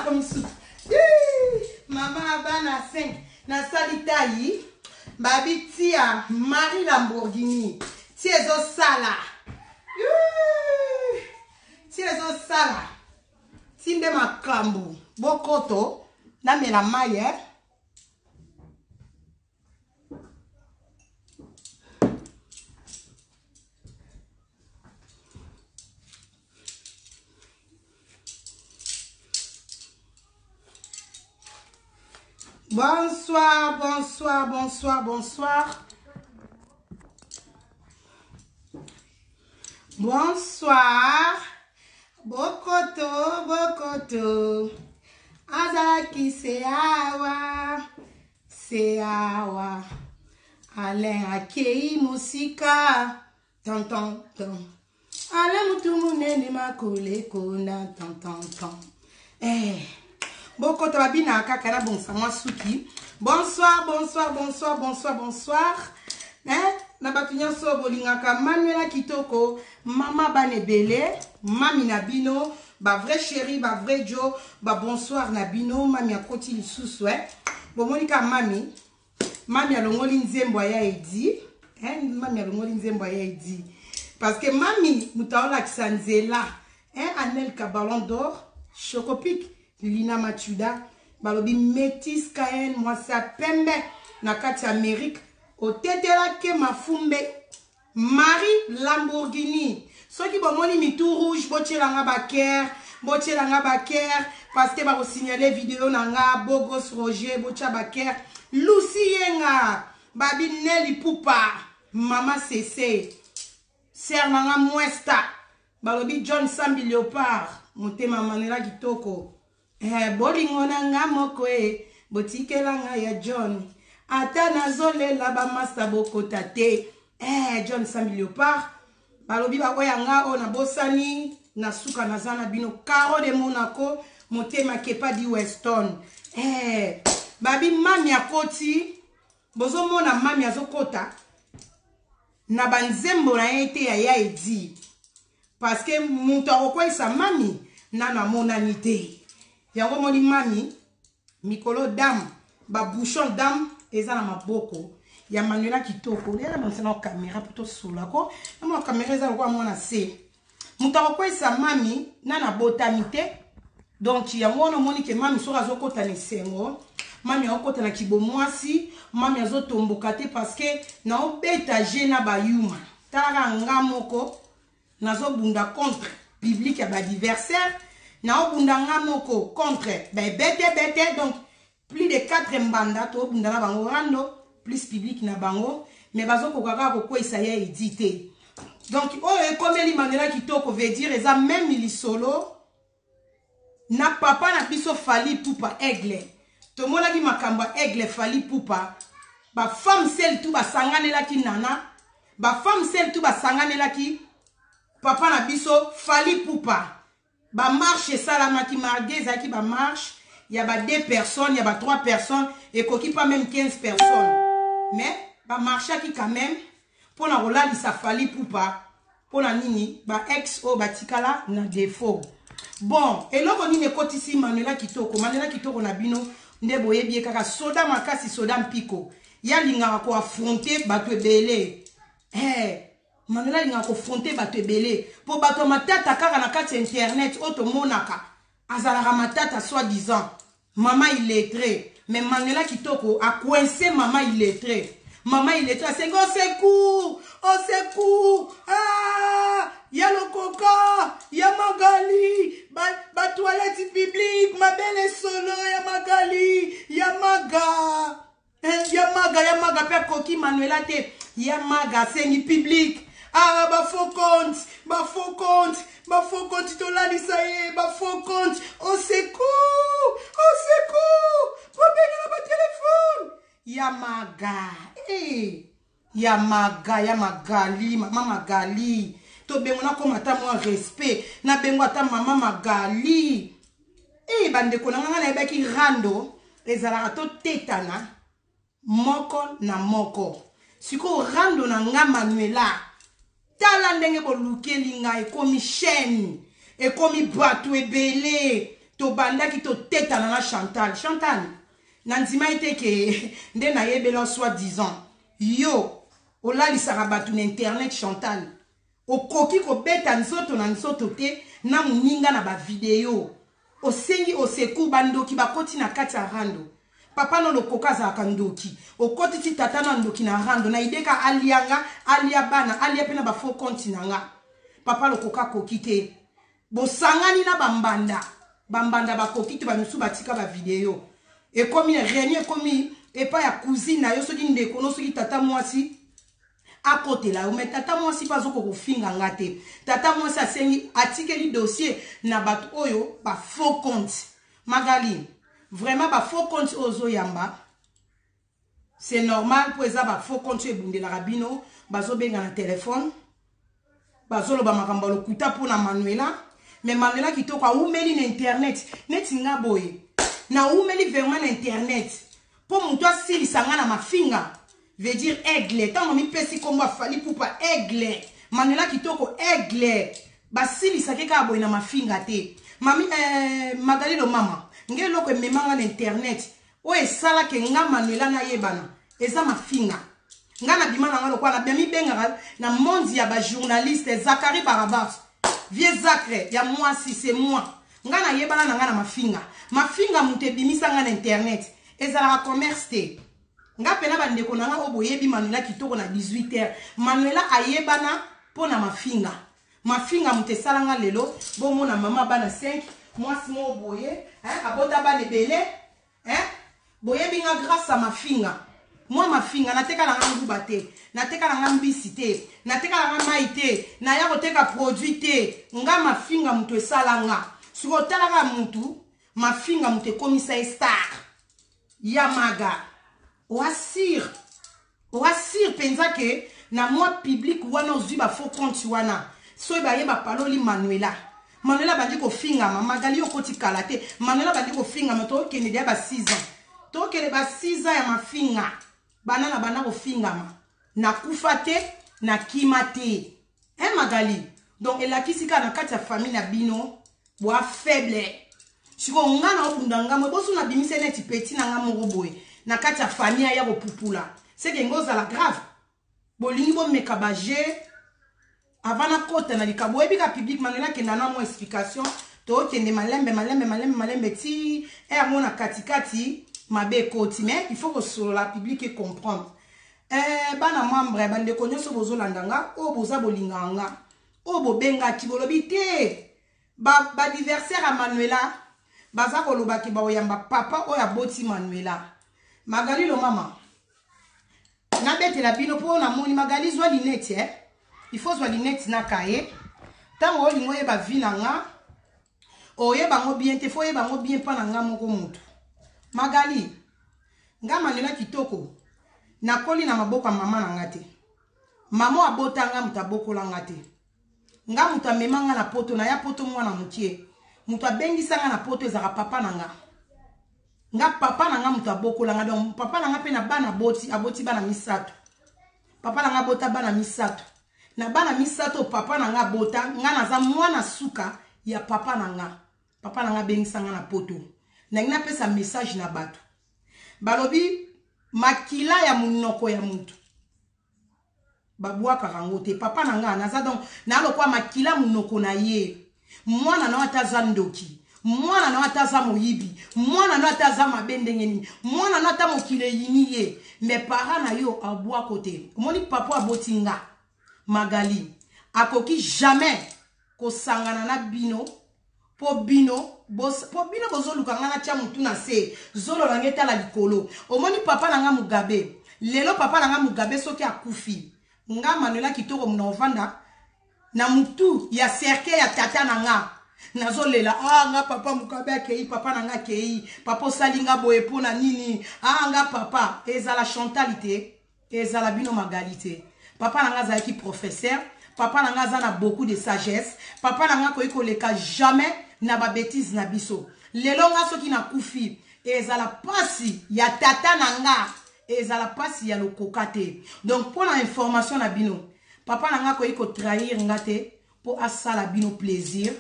nakomi suki. Mama bana 5 nasali tayi babi tia Marie Lamborghini ti ezosala ti ezosala ti nde makambo bokoto namela mai eh? Bonsoir, bonsoir, bonsoir, bonsoir. Bonsoir. Bokoto, bokoto. Azalaki se awa. Se awa. Alain akei mosika. Tan tan tan. Alain mutu munene makolo ekonda tan tan tan. Eh. Bokota babinaka kaka na bongisa mwa suki. Bonsoir, bonsoir, bonsoir, bonsoir, bonsoir. Eh? Na bato nyonso bolingaka Manuela Kitoko, mama bana ebele, mami na bino, ba vrai chéri, ba vrai jo, ba bonsoir na bino, mami akoti lisusu eh. Bomoni ka mami, Mami alongoli nzembo ya Edi. Hein, mami alongoli nzembo ya Edi. Parce que mami moto aolakisa nzela. Hein, Anelka Ballon d'Or, Chocopic, Lina Machuda, balobi Métis KN mwasi ya pembe na kati ya Amérique, otetelake mafumbe Marie Lamborghini soki bomoni mitu rouge botiela nga ba cœur botiela nga ba cœur parce que bako signaler video na nga Bogos Roger botia ba cœur Lucie Yenga babi Nelly Pupa mama Sese sœur na nga Mwesta balobi John Sambi Léopard motema Manuela kitoko Eh, bolingo na nga moko e botikela nga ya John ata nazolela bamasta bokota te eh, John Sambi Leopard balobi baoyo ya nga oyo nabosani na suka naza na bino Caro de Monaco motema kepa di Weston eh, babi mami akoti bozomona mami azokota na banzembo na ye te ya ya edi parce que moto akokweyisa mami nano amonani te yango omoni mami mikolo dame babouchon dame eza na maboko ya manuela kitoko yana bongisa na kamera mpo tosolola ko na mwa kamera eza lokola mwana se moto akokweyisa mami nano abotami te donc yango wana omoni ke mami soki azokota na esengo mami akokota na kibomwasi mami azotomboka te parce que naobeta je na bayuma Talaka nga moko nazo bunda contre public ya ba adversaire nao bunda nga moko contre ba bete bete donc plus de 4 mbanda to bunda na bango rando plus public na bango mais bazo koka kaka kokweyisa ya edi te donc oyo ekomeli Manuela kitoko veut dire eza meme lisolo na papa na biso Fally Ipupa aigle tomonaki makambo ya aigle Fally Ipupa ba femme sel tout basanganelaki nana ba femme sel tout basanganelaki papa na biso Fally Ipupa ba marche esalamaki mardi ezalaki ba marche ya ba deux personnes ya ba trois personnes ekoki pas même 15 personnes mais ba marchaki quand même mpo na kolalisa Fally Ipupa mpo na nini ba ex oyo batikala na defaut bon eloko nini ekotisi Manuela Kitoko Manuela Kitoko na bino nde boyebi ye kaka soda makasi soda mpiko ye alingaka koaffronte bato ebele hey, eh, Manuela alingaka koaffronte bato ebele mpo bato ya matata kaka na kati ya internet oyo tomonaka azalaka matata soit disant Maman illettrée mais Manuela kitoko a coince maman illettrée maman illettrée asengi au secours au secours ah ya lokoka ya magali ba, ba toilette publique mabele solo ya magali ya maga Eh, ya maga ya maga mpe akoki manuela te ya maga asengi public ah ba faux compte ba faux compte ba faux compte tolalisa ye ba faux compte au secours au secours bobenga na batelefone ya maga eh. ya maga ya magali mama magali tobengo nakoma ata mwa respect nabengo ata mama magali e bandeko na nga nga nayebaki rando ezalaka totetana moko na moko sikoyo rando na nga manuela tala ndenge bolukeli nga ekomi chaîne ekomi bato ebele. Tobandaki totetana na Chantal. Chantal, nandimaki te ke nde nayebela soit disant yo olalisaka bato na internet. Chantal, okoki kobeta nzoto na nzoto te na moninga na bavideo. Osengi au secours, bandoki bakoti na kati ya rando. Papa no lokoka azalaka ndoki, okotisi tata na ndoki na rando na ideka, alianga, alia bana, alia mpe na bafaux compte na nga. Papa lokoka akoki te, bosangani na bambanda, bambanda bakoki te, bamisusu batika bavideo. Ekomi réunion, ekomi epai ya cousine na yo, soki ndeko no, soki tata mwasi akotela yo. Me tata mwasi mpe azokoka kofinga nga te. Tata mwasi asengi, atikeli dossier na bato oyo bafaux compte. Magali, vraiment, bafaux compte oyo ozoyamba, c'est normal, mpo eza bafaux compte oyo ebundelaka bino. Bazobenga na telefone, bazoloba makambo ya lokuta mpona Manuela. Mais Manuela kitoko awumeli na internet neti nga boye. Nawumeli vraiment na internet mpo moto asilisa nga na mafinga, veut dire aigle. Ntango mipesi nkombo afali pupa aigle, Manuela kitoko aigle, basilisaki kaka boye na mafinga te. Mami Magali Lomama, nge eloko ememanga na internet oyo esalaki nga Manuela nayebana eza mafinga. Nga nabima na nga lokola namibengaka na monde ya bajournaliste Zakari Barabas, vieux Zacre ya mwasi, c'est moi. Nga nayebana na nga na mafinga. Mafinga moto ebimisa nga na internet, ezalaka commerce te. Nga mpena, bandeko na nga oyo boyebi Manuela kitoko na 18 heures, Manuela ayebana mpo na mafinga. Mafinga moto esalanga lelo bomona mama bana 5, mwasi moko boye abota bana ebele. Boyebi nga grâce ya mafinga. Mwa mafinga, nateka na nga nguba te, nateka na nga mbisi te, nateka na nga mai te, naya koteka produit te. Nga mafinga moto esala nga. Sikoyo otalaka mutu mafinga moto ekomisa ye star ya maga. Oasire, oasire mpenza ke na mwa public wana ozwi bafaux compte wana, soki baye bapaloli Manuela, Manuela bandi kofingama. Magali, okoti kala te. Manuela bandi kofingama, tokende deya ba 6 ans, tokende ba 6 ans ya mafinga. Bana na banda kofingama, nakufa te, nakima te. Hein, Magali, donc elakisi kaka na kati ya famille na bino boa faible. Sikoyo nga na obunda ngambo eboso, nabimisa neti petit na nga moko boye na kati ya famille aya kopupula, seke ngo ozala grave. Bolingi bomeka baje avant nakota na likambo. Oyebi ka public, Manuel akenda na mwa explication. Tokende malembe malembe malembe malembe ti ere mo na katikati mabe ekoti. Mais il faut kosolola, public e comprendre. Bana membre, bandeko nyonso bozolanda nga, oyo boza bolingaka nga, oyo bobengaki, bolobi te baadversaire ba ya Manuela baza kolobaki baoyamba papa oyo aboti Manuela. Magali Lomama, nabetela bino mpo namoni Magali zwa lunettes, eh? Il faut zwa lunettes na kaye. Ntango olingi oyeba vie na nga, oyeba yango bien te, faut oyeba yango bien mpa na nga moko motu. Magali, nga Manuela kitoko nakoli na maboko ya mama na nga te. Mama abota nga, moto abokola nga te. Nga moto amema nga na poto, naya poto mwana mokie. Moto abengisa nga na poto ezalaka papa na nga. Nga papa na nga moto abokola nga. Donc papa na nga mpe na bana aboti, aboti bana misato. Papa na nga abota bana misato. Na bana misato papa na nga abota, nga naza mwana suka ya papa na nga. Papa na nga abengisa nga na poto. Nangi napesa message na bato balobi makila ya monoko ya motu babwakaka yango te. Papa na nga naza donc na lokwa makila monoko na ye. Mwana na yo ata aza ndoki, mwana na yo ata aza moyibi, mwana na yo ata aza mabe ndenge nini, mwana na yo ata mokili eyini ye, mais para na yo abwako te. Omoni, papa aboti nga Magali akoki jamais kosangana na bino mpo bino bozoluka nga natya motu na se, zolo na nga etala likolo. Omoni papa na nga Mugabe, lelo papa na nga Mugabe soki akufi, nga Manuela kitoko muna ovanda na mutu ya cercueil ya tata na nga, nazolela: "Ah, nga papa Mugabe akei, papa na nga akei, papa osali nga boye mpo na nini? Ah, nga papa." Ezala Chantal te, ezala bino Magali te. Papa na nga azalaki professeur, papa na nga aza na beaucoup de sagesse. Papa na nga akoki koleka jamais na babêtises na biso. Lelo nga soki nakufi, ezala mpasi ya tata na nga, ezala mpasi ya lokoka te. Donc mpo na information na bino, papa na nga akoki kotrahir nga te mpo asala bino plaisir.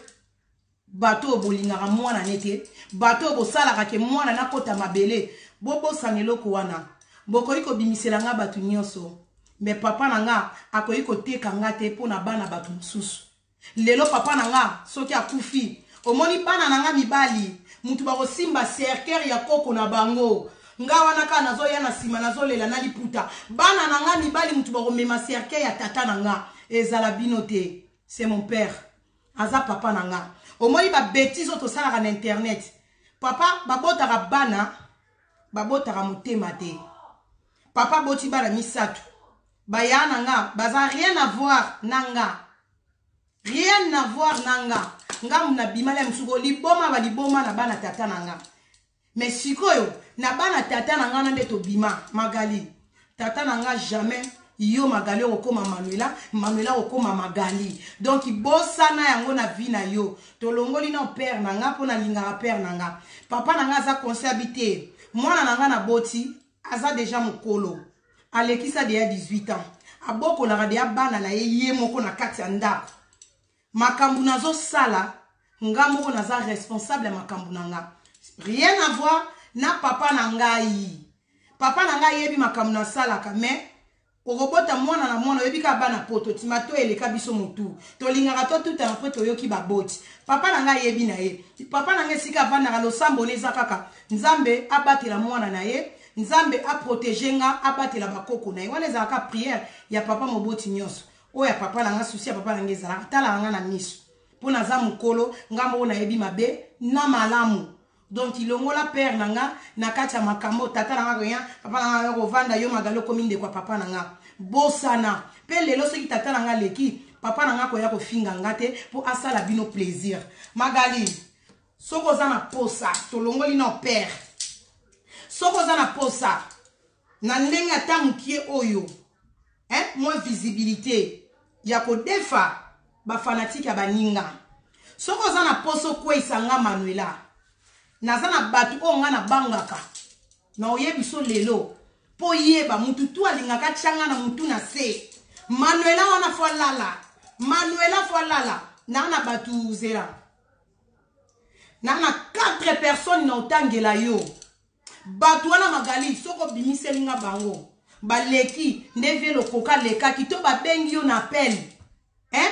Bato oyo bolingaka mwana ne te, bato oyo bosalaka ke mwana nakota mabele, bobosana eloko wana. Bokoki kobimisela nga bato nyonso, me papa na nga akoki koteka nga te mpo na bana bato mosusu. Lelo papa na nga soki akufi, omoni bana na nga mibali mutu bakosimba cercueil ya koko na bango. Nga wana kaka nazoya na nsima nazolela na liputa. Bana na nga mibali mutu bakomema cercueil ya tata na nga. Ezala bino te, c'est mon père. Aza papa na nga. Omoni ba bêtises oyo tosalaka na internet. Papa babotaka bana, babotaka motema te. Papa boti bana misato. Baya na nga baza rien à voir na nga. Rien à voir na nga. Nga na bimala musuko liboma ba liboma na bana tata na nga. Mais sikoyo na bana tata na nga na nde tobima Magali. Tata na nga jamais yo Magali okokoma Manuela, Manuela okokoma Magali. Donc bosana yango na vie na yo. Tolongoli na père na nga mpo nalingaka père na nga. Papa na nga aza conseil abi te. Mwana na nga na boti aza deja mokolo. Alekisa deja 18 ans. Abokolaka deja bana na ye ye moko na kati ya ndako. Makambo nazosala nga moko naza responsable ya makambo na nga. Rien à voir na papa na ngai. Papa na ngai ayebi makambo nasalaka, mais okobota mwana na mwana oyebi kaka bana poto tima to eleka biso motu. Tolingaka totutana mpo toyoki baboti. Papa na ngai ayebi na ye. Papa na ngai esika avandaka losambo na eza kaka Nzambe abatela mwana na ye, Nzambe aprotéger nga, abatela bakoko na ye. Wana ezalaka prière ya papa moboti nyonso. Oyo ya papa na nga, souci ya papa na nga ezalaka talaka nga na miso mpo naza mokolo, nga moko nayebi mabe na malamu. Donc ilongola père na nga na kati ya makambo tata na nga rien, papa na nga kovanda yo Magali okomi ndeko ya papa na nga. Bosana pe lelo soki tata na nga leki, papa na nga koya kofinga nga te mpo asala bino plaisir. Magali, soki oza na posa, tolongoli na père. Soki oza na posa na ndenge ata mokie oyo, hein, mwa visibilité ya kodefa ba fanatique ya baninga. Soki oza na poso kweyisa nga Manuela, naza na bato oyo nga nabangaka na oyebi so lelo po yeba mutu tu alingaka tia nga na mutu na se. Manuela wana fo alala, Manuela fo alala. Na na bato zela, na na 4 personnes na otangela yo. Bato wana Magali, soki obimiseli nga bango baleki nde vie lokoka lekaki to babengi yo na appel, hein?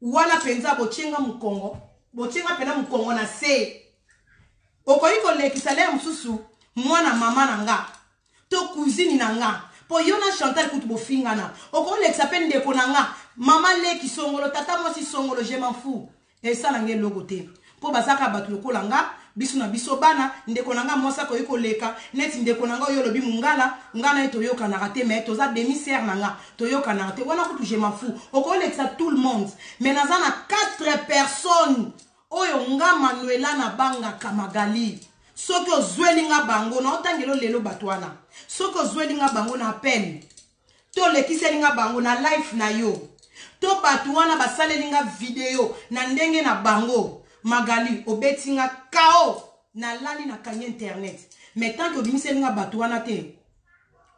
Wana penza botienga mukongo, botienga pena mukongo na se. Okoki kolekisa lere mosusu mwana mama na nga to cousine na nga, po yo na Chantal kutu bofingana. Okolekisa pe ndeko na nga mama leki songolo, tata mwasi songolo, je m'en fous. Esala nge eloko te po bazaka bato lokola nga, biso na biso bana. Ndeko na nga mwasi akoki koleka neti ndeko na nga oyo olobi mongala, nga na ye toyokanaka te, mais toza demi sœur na nga, toyokanaka te. Wana kutu je m'en fous, okolekisa tout le monde. Mais naza na 4 personnes oyo nga Manuela nabangaka. Magali, soki ozweli nga bango na otangelo lelo bato wana, soki ozweli nga bango na appel to olekiseli nga bango na life na yo, to bato wana basaleli nga video na ndenge na bango, Magali obeti nga kao, nalali nakangi internet. Mais tant que obimiseli nga bato wana te,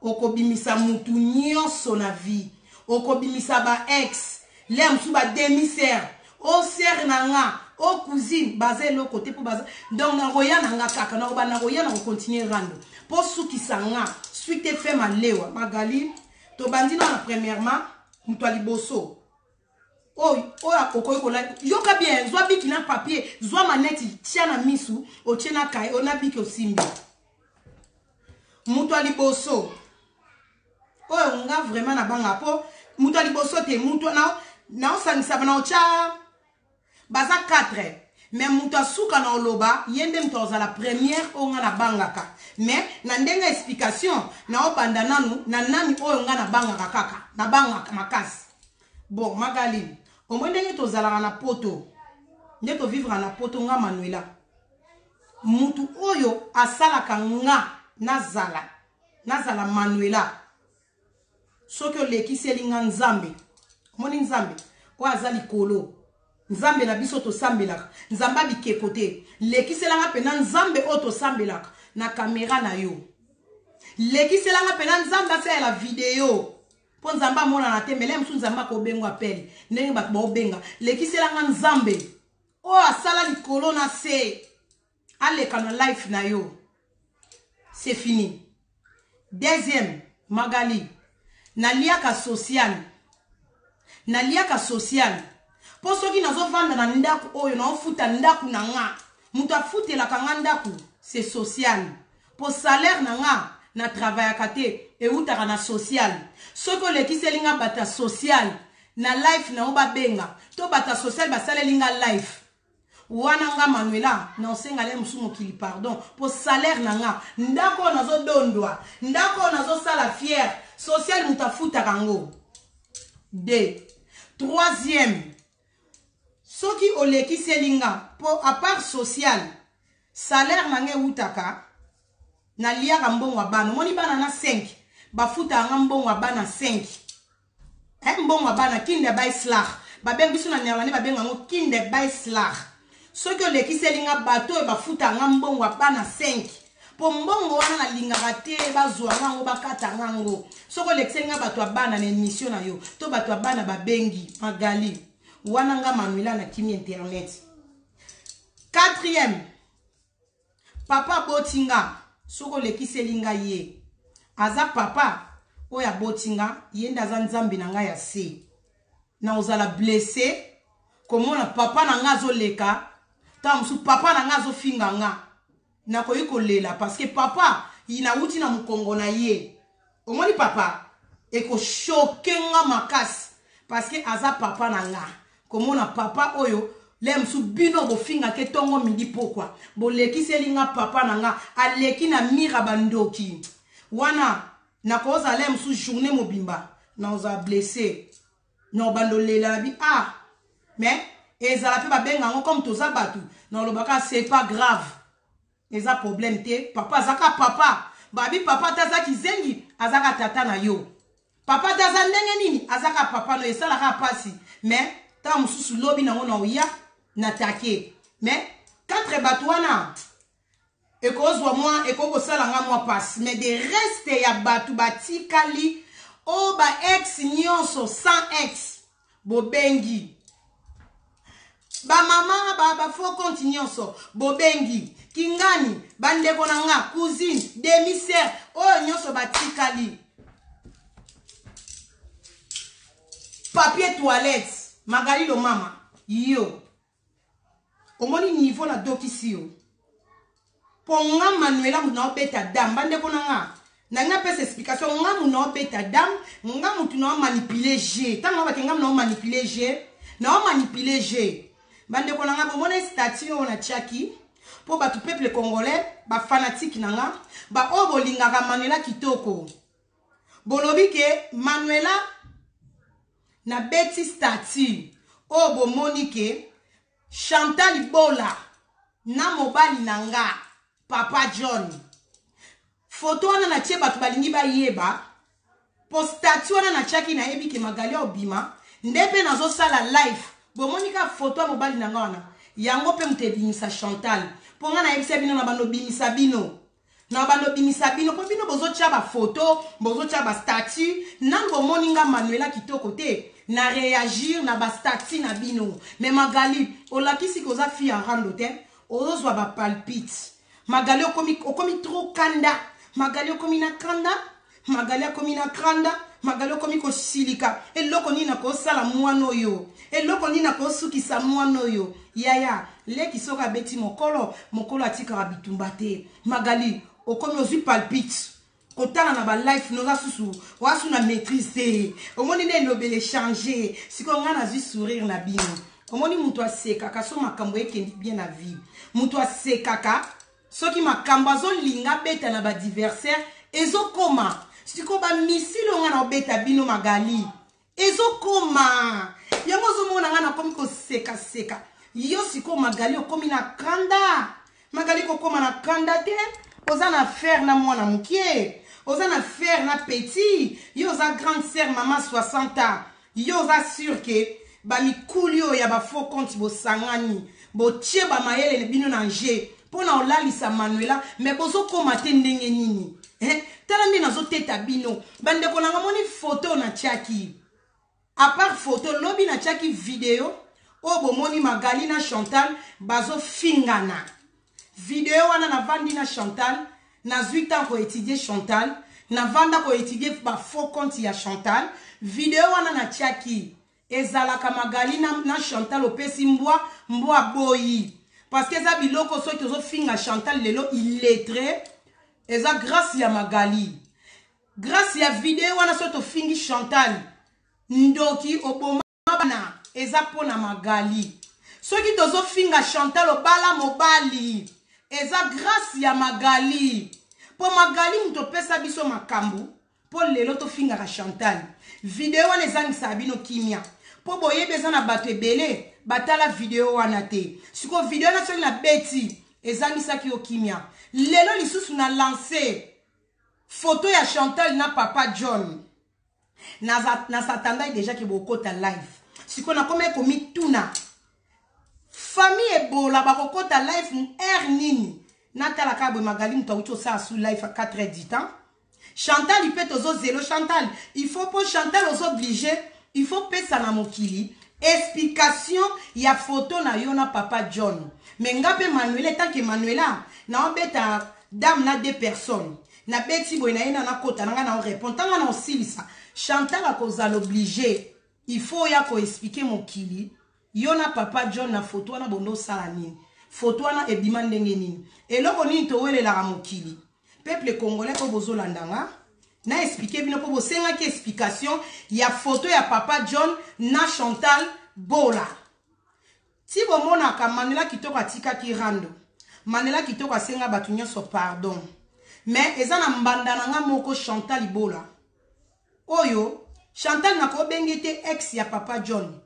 okobimisa mutu nyonso na vie, okobimisa ba ex le mosusu, ba demi sœur, o sœur na nga, o cousine, baza eloko te mpo baza. Donc nakoya na nga kaka nakoba, nakoya na kocontinue rando mpo sukisa nga suite fe malewa. Magali, tobandi na premièrement moto ya liboso oyo oyo okoki kola. Yoka bien, zwa biki na papier, zwa maneti, tia na misu, otie na kai na biki, osimbi. Moto ya liboso oyo nga vraiment nabanga, mpo moto ya liboso te, moto naosangisa na otya baza 4, mais moto asuka na oloba ye nde moto akozala première oyo nga nabangaka. Mais na ndenge ya explication, naobanda nanu na nani oyo nga nabangaka, kaka nabangaka makasi. Bon, Magali, omoi ndenge tozalaka na poto, nde tovivre na poto, nga Manuela, mutu oyo asalaka nga nazala Manuela, soki olekiseli nga Nzambe, omoni Nzambe oyo aza likolo, Nzambe na biso tosambelaka, Nzambe abikeko te, lekiselanga mpena Nzambe oyo tosambelaka na kamera na yo, lekiselanga mpena Nzambe asalela video, mpo Nzambe amonana te. Mele mosusu Nzambe akobenga appel ndenge bato baobenga, lekiselanga Nzambe. Oyo asala likolo na se aleka na life na yo. C'est fini. Deuxième, Magali, naliaka social. Naliaka social. Po soki nazovanda na ndako oyo naofuta ndako na nga, moto afutelaka nga ndako, c'est social. Po salaire na nga na travaillaka te, eutaka na social. Soki olekiseli nga bato ya social na life na yo babenga, to bato ya social basaleli nga life, wana nga Manuela na osenga le mosusu mokili pardon po salaire na nga ndako oyo nazodondwa, ndako oyo nazosala fier, social moto afutaka yango. De troisième, soki olekiseli nga po à part social salaire na nga eutaka, naliaka mbongo ya bana. Omoni bana na 5 bafutaka nga mbongo ya bana 5. Mbongo ya bana kinderbijslag, babengi biso na néerlandais, babenga yango kinderbijslag. Soki olekiseli nga bato oyo bafutaka nga mbongo ya bana 5, po mbongo wana nalingaka te bazwa nga yango, bakata nga yango. Soki olekiseli nga bato ya bana na émission na yo, to bato ya bana babengi Magali, wana nga Manuela na kimi internet. Quatrième, papa aboti nga, soki olekiseli nga ye, aza papa oyo aboti nga, ye nde aza nzambe na ngai ya se. Na ozala blessé komona papa na nga azoleka, ntango mosusu papa na nga azofinga nga, nakoki kolela parce que papa nawuti na mokongo na ye. Omoni papa ekoshoke nga makasi parce que aza papa na nga. Komona papa oyo le mosusu bino bofingake ntongo midi pokwa, bolekiseli nga papa na nga aleki na mira bandoki wana, nakozala le mosusu journée mobimba nakozala blessé, na obanda olela na bi ah. Mais ezala mpe babenga yango comme toza bato, na olobaka c'est pas grave, eza problème te. Papa azaka papa, babi papa ata aza kizengi, azaka tata na yo. Papa ata aza ndenge nini, azaka papa no. Esalaka mpasi, mais ntango mosusu lobi nango na oya na take. Mais quatre bato wana ekozwa mwa, ekoki kosala nga mwa mpasi. Mais de reste ya bato batikali oyo ba ex nyonso, sans ex bobengi bamama bafaux compte nyonso, bobengi kingani, bandeko na nga, cousine, demi-sœur, oyo nyonso batikali, papier toilette. Magali Lomama, yo omoni niveau na dokisi yo mpo nga Manuela mutu na obeta dame. Bandeko na nga, na nga pesa explication. Nga mutu na obeta dame, nga mutu na omanipule g. Ntango bake nga mutu na omanipule g, na omanipule g. Bandeko na nga, bomona statut oyo natiaki mpo bato, peuple congolais, bafanatike na nga, baoyo bolingaka Manuela kitoko, bolobi ke Manuela nabeti statut oyo, bomoni ke Chantal Bola na mobali na nga papa John, foto wana natie, bato balingi bayeba po statut wana natiaki, nayebi ke Magali obima nde mpe nazosala live. Bomoni ka foto ya mobali na nga wana, yango mpe moto ebimisa Chantal, mpo nga nayebisa bino na bando bimisa bino, na bando bimisa bino, mpo bino bozotya bafoto, bozotya bastatut. Nanu bomoni nga Manuela kitoko te na réagir na bastatut na bino. Mais Magali, olakisi koza fille ya rando te, ozozwa bapalpite. Magali okomi, okomi trop kanda. Magali okomi na kanda, Magali akomi na kanda. Magali okomi kosilika. Eloko nini nakosala mwana oyo? Eloko nini nakosukisa mwana oyo? Yaya leki soki abeti mokolo, mokolo atikaka bitumba te. Magali okomi ozwi palpite kotala na balife, noza susu wasu na maîtrise te. Omoni nde elobele change. Sikoyo ngai nazwi sourire na bino. Omoni moto asekaka so makambo ekendi bien na vie. Moto asekaka soki makambo azolinga beta na baadversaire ezokoma. Sikoyo bamisile oyo ngai na obeta bino, Magali, ezokoma yango. Ozomona ngai nakomi kosekaseka. Yo sikoyo Magali okomi na kanda. Magali, kokóma na kanda te. Oza na affaire na mwana mokie, oza na affaire na petit. Yo oza grande sœur, mama 60 ans. Yo oza sûr ke bamikuli oyo ya bafaux compte bosangani, botie bamayele bino na nge mpo na olalisa Manuela, me bozokóma te. Ndenge nini, eh? Tala nde nazoteta bino, bandeko nanga. Moni foto natiaki, à part photo, lobi natiaki video. Oyo bomoni Magali na Chantal bazofingana. Video wana navandi na Chantal, nazwi temps ko étudier Chantal, navanda ko étudier ba faux compte ya Chantal. Video wana natiaki ezalaka Magali na Chantal opesi mbwa, mbwa boyi. Parce que eza biloko soki tozofinga Chantal lelo illettré, eza grâce ya Magali. Grâce ya video wana soki tofingi Chantal ndoki oboma bana eza pona Magali. Soki tozofinga Chantal obala mobali eza grâce ya Magali. Po Magali moto opesa biso makambo po lelo tofingaka Chantal. Video wana ezangisaka bino kimia. Po boyebi eza na bato ebele batala video wana te. Siko video wana soki na beti ezangisaki yo kimia. Lelo lisusu na lancer photo ya Chantal na papa John. Na s'attendait déjà que bokota live. Siko nakomaki komituna famille Ebola bakokota live heure nini? Natala kaka boye Magali moto awuti osala su live à 4 heures du temps. Chantal mpe tozozelo Chantal, il faut po Chantal ozo obligé, il faut pesa na mokili explication ya photo na yo na papa John. Mais nga pe Manuela, tant que Manuela na obeta dame na deux personnes. Na beti boye na ye na nakota na nga na répondre tanga na osilisa. Chantal akozala obligé, il faut ya ko expliquer mokili yo na papa John na photo wana bondo sala nini? Photo wana ebima ndenge nini? Eloko nini towelelaka mokili? Peuple congolais oyo bozolanda nga na expliquer bino po bosengaki explication ya photo ya papa John na Chantal Bola. Ti bomonaka Manuela Kitoko atikaki rando. Manuela Kitoko asenga bato nyonso pardon. Mais eza na mbanda na nga moko Chantal Bola. Oyo Chantal nakobenge te ex ya papa John.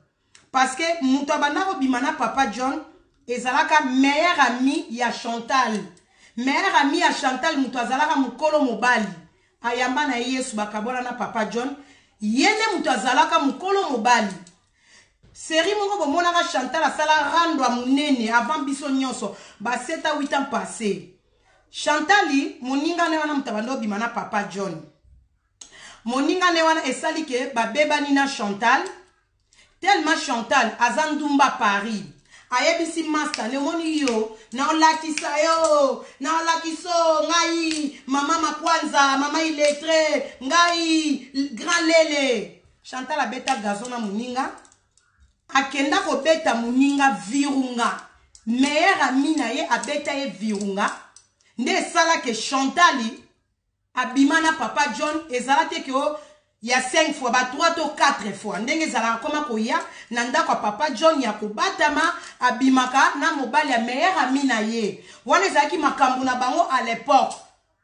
Parce que moto abanda kobima na papa John ezalaka meilleur ami ya Chantal. Meilleur ami ya Chantal moto azalaka mokolo mobali. Ayamba na Yesu bakabwana na papa John. Ye nde moto azalaka mokolo mobali. Série moko bomonaka Chantal asala rando ya monene avant biso nyonso ba 7 à 8 ans passé. Chantal moninga ne wana moto abanda obima na papa John. Moninga ne wana esali ke babebani na Chantal. Tellement Chantal aza ndumba Paris. Ayebisi master ne omoni yo na olakisa yo na olakiso ngai mama makwanza mama illettré ngai grand lele. Chantal abeta gazon na moninga, akenda kobeta moninga virunga. Meilleur ami na ye abeta ye virunga nde esala ke Chantal abima na papa John. Ezala te ke o ya 5 fois ba 3 to 4 fois ndenge ezalaka koma koya na ndako ya papa John ya kobatama, abimaka na mobali ya meilleur ami na ye. Wana ezalaki makambo na bango à l'époque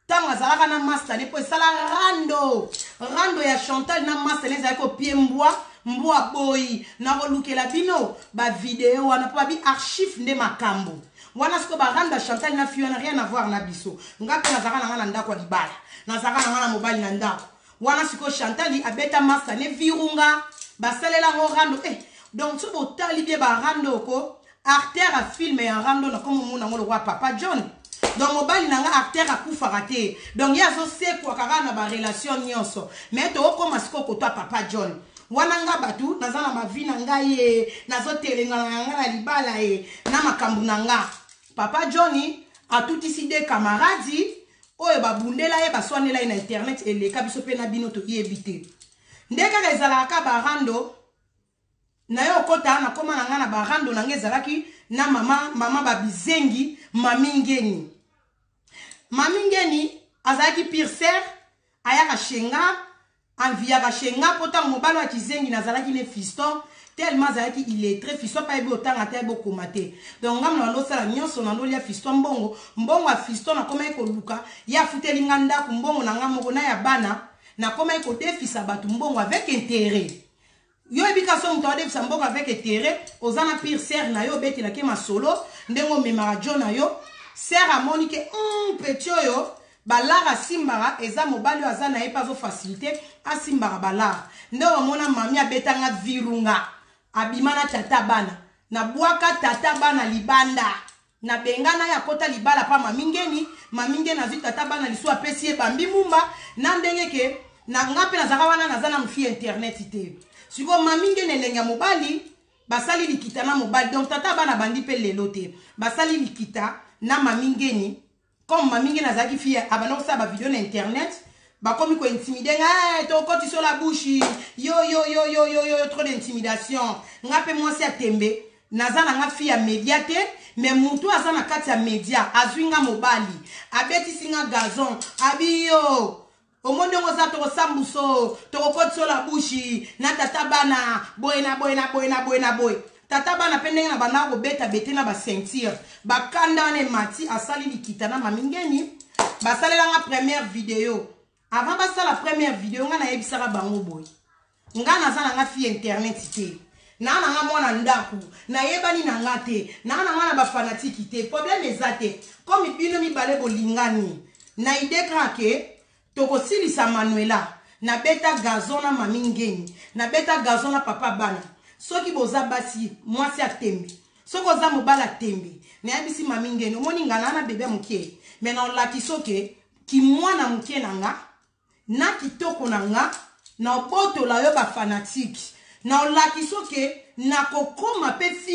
ntango azalaka na master ne, po esala rando rando ya Chantal na master ne ezalaki kopie mbwa mbwa boyi. Na kolukela bino ba video wana po babi archive nde makambo wana. Sikoyo barando ya Chantal na fille wana rien à voir na biso. Nga mpe nazalaka na nga na ndako ya libala, nazalaka na nga na mobali na ndako wana. Sikoyo Chantal abeta master ne virunga, basalela yango rando. Donc so botali bien barando ko acteur ya film ya rando na komo mona yango lokwa papa John. Donc mobali na nga acteur akufaka te, donc ye azosekwa kaka na barelation nyonso. Mais tookóma sikoyo kotwa papa John wana, nga bato naza na mavi na ngai ye nazotelengana na nga na libala ye na makambo na nga. Papa John atutisi de camarades oyo babundela ye, baswanela ye na internet eleka biso mpe na bino toyebi te nde kaka ezalaka ka barando na ye. Okota nakóma na ngai na barando na ngai ezalaki na mama mama babizengi mami ngeni. Mami ngeni azalaki pire sœur, ayaka shenga enviaka shenga mpo ntango mobali oyo kizengi nazalaki ne fiston, tellement azalaki illettré. Fiston mpe ayebi otanga te, ayebi okoma te. Donc ngambo na bandosala nyonso, nandolia fiston mbongo, mbongo ya fiston. Nakomaki koluka ye afuteli nga ndako, mbongo na nga moko na ya bana. Nakomaki kodefisa bato mbongo avec intérêt. Yo oyebi ka so moto adefisa mbongo avec intérêt, oza na pire sœur na yo, obetelaki masolo ndenge omemaka jo na yo. Sœur amoni ke petit oyo balara asimbaka, eza mobali oyo aza na ye mpe azofacilité asimbaka balara. Nde omona mami abetanga virunga, abima na tata bana, nabwaka tata bana libanda, nabengana ye, akota libala pa mami ngeni. Mami ngeni azwi tata bana lisu, apesi ye bambi mumba na ndenge ke na nga mpe nazalaka wana, naza na mofi internet te. Sikoyo mami ngeni elenge ya mobali. Basali likita na mobali, donc tata bana bandi mpe lelo te. Basali likita na Mami Ngeni. Comme Mami Ngeni azalaki fille, abanda kosala bavideo na internet, bakomi kointimide nga: hey, tokotisa la bouche yo yo yo yo yo yo, trop d'intimidation. Nga mpe mwasi ya tembe, naza na nga fille ya média te, mais mutu aza na kati ya média azwi nga mobali, abetisi nga gazon, abi yo omoni ndenge oza, tokosambuso, tokokotisa la bouche na tata bana boye na boye na boye na boye na boye. Tata bana mpe ndenge na bandaka kobeta bete na baceinture, bakanda wana emati. Asali likita na Mami Ngeni, basalelanga première vidéo. Avant basala première vidéo, nga nayebisaka bango boye: nga naza na nga fille internet te, naa na nga mwana ndako, nayebani na nga te, naa na nga na bafanatiki te. Problème eza te, comme bino mibale bolingani na idée kaka ke tokosilisa Manuela. Nabeta gazon na Mami Ngeni, nabeta gazon na papa bana. Soki boza basi, mwasi atembe, soki oza mobali atembe. Nayebisi Mami Ngeni: omoni nga naa na bebe moke, me na olakisi oke kimwana moke na nga na kitoko na nga, na obotola yo bafanatike, na olakisi oke nakokoma mpe fi.